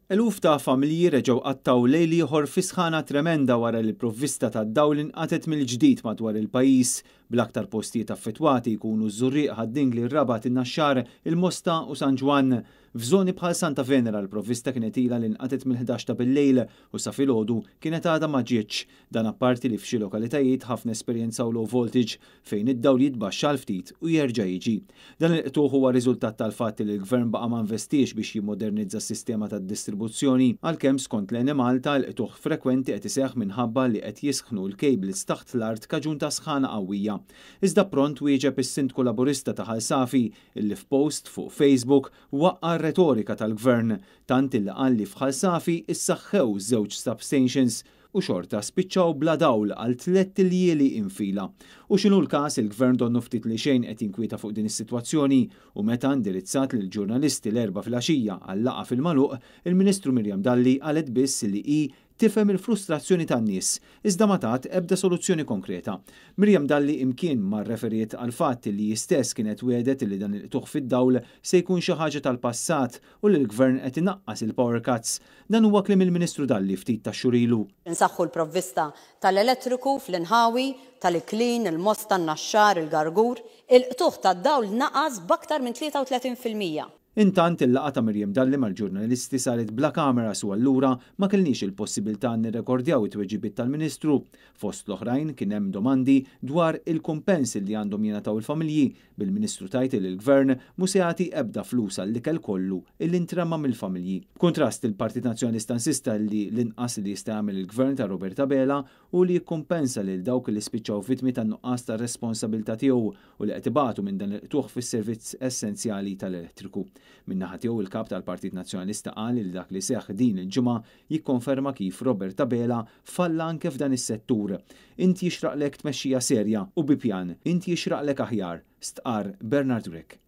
Eluf ta' familji reġgħu qattgħu lejl ieħor fi sħana tremenda wara li l-provvista tad-dawl inqatgħet mill-ġdid madwar il-pajjiż, bl-aktar postijiet affettwati jkunu ż-Żurrieq, Ħad-Dingli, r-Rabat, in-Naxxar, il-Mosta u San Ġwann. F'żoni bħal Santa Venera l-provvista kienet ilha li nqatgħet mill-11 ta' bil-lejl u sa filgħodu kienet għadha ma ġietx. Dan apparti li f'xi lokalitajiet ħafna esperjenzaw low voltage fejn id-dawl jitbaxxa għal ftit u jerġa' jiġi. Dan il-qtugħ huwa riżultat tal-fatt li l-Gvern baqa' ma nvestiex biex jimmodernizza s-sistema tad-distribuzzjoni, għalkemm skont l-Enemalta l-qtugħ frekwenti qed iseħħ minħabba li qed jisħnu l-cables taħt l-art kaġun ta' sħana qawwija. Iżda pront wieġeb is-Sindku Laburista ta' Ħal Safi illi f'post fuq Facebook waqqa' r-retorika tal-Gvern tant illi qal li f'Ħal Safi issaħħew żewġ substations u xorta spiċċaw bla dawl għal tlett iljieli infila. U x'inhu l-każ, il-Gvern donnu ftit li xejn qed jinkwieta fuq din is-sitwazzjoni u meta indirizzat lill-ġurnalisti l-Erbgħa filgħaxija għal laqgħa fil-magħluq, il-Ministru Miriam Dalli qalet biss li hi tifhem il-frustrazzjoni tan-nies, iżda ma tat ebda soluzzjoni konkreta. Miriam Dalli imkien ma rreferiet għall-fatt li hi stess kienet wiegħdet li dan il-qtugħ fid-dawl se jkun xi ħaġa tal-passat u li l-Gvern qed inaqqas il-power cuts. Dan huwa kliem il-Ministru Dalli ftit tax-xhur ilu. Insaħħu l-provvista tal-elettriku fl-inħawi tal-Iklin, il-Mosta, n-Naxxar, il-Gargur. Il-qtugħ tad-dawl naqas b'aktar minn 33%. Intant, il-laqgħa ta' Miriam Dalli mal-ġurnalisti saret bla kameras u allura ma kellniex il-possibilità nirrekordjaw it-tweġibiet tal-Ministru. Fost l-oħrajn kien hemm domandi dwar il-kumpens li għandhom jingħataw il-familji bil-Ministru tgħid li l-Gvern mhu se jagħti ebda flus għall-ikel kollu illi ntrema mill-familji. B'kuntrast, il-Partit Nazzjonalista insista li l-inqas li jista' jagħmel il-Gvern ta' Robert Abela hu li jikkumpensa lil dawk li spiċċaw vittmi tan-nuqqas ta' responsabilità tiegħu u li qed ibatu minn dan il-qtugħ fis-servizz essenzjali tal-elettriku. Min-naħa tiegħu il-Kap tal-Partit Nazzjonalista qal li dak li seħħ din il-ġimgħa jikkonferma kif Robert Abela falla anke f'dan is-settur. Int jixraqlek tmexxija serja u bi pjan. Int jixraqlek aħjar, stqarr Bernard Grech.